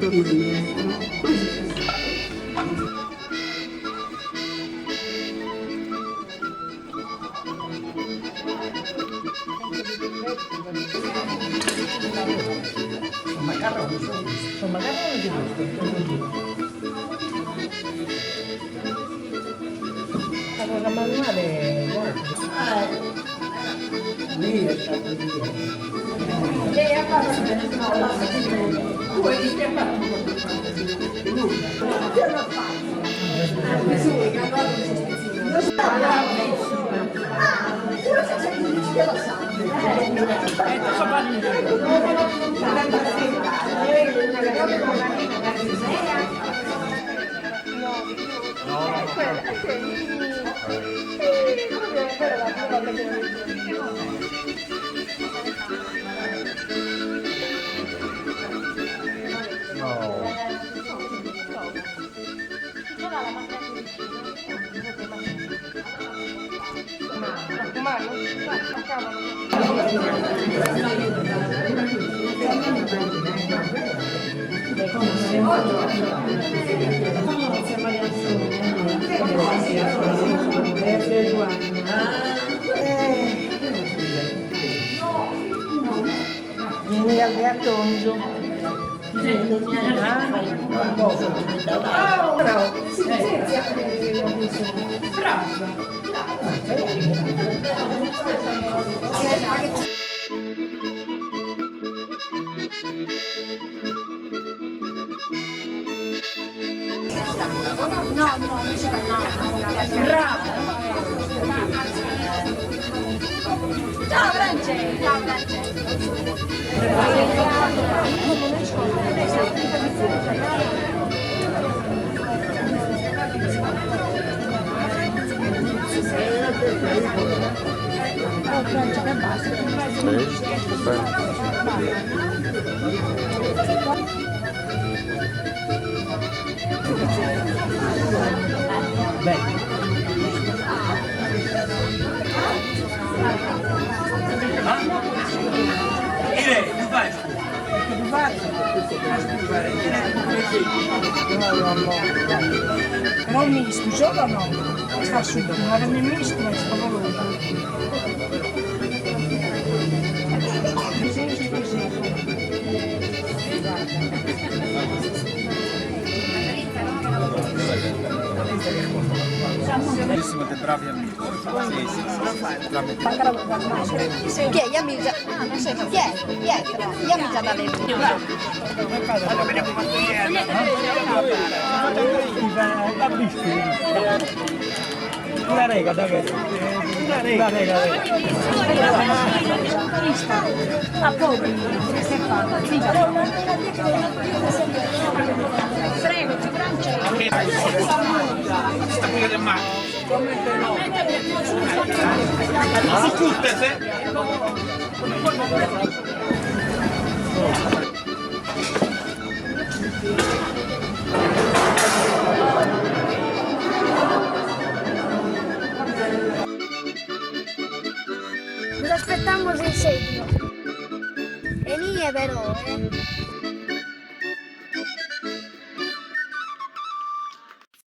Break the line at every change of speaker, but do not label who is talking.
Torna indietro.
Genias de atonzu. Però mistu, solo no, sta asciutto, ma non è misto è favoloso. Sì, sì, sì.
Bellissimo dei bravi amici. Sì, sì, sì.
Chi è? Gli amici? Chi è? Pietro, gli amici da lei.
Una rega, davvero. Una rega,
A poco, Prego, ti Francesco.
Su tutte, se.
Bos aspettamus in Sedilo. E inie però, eh.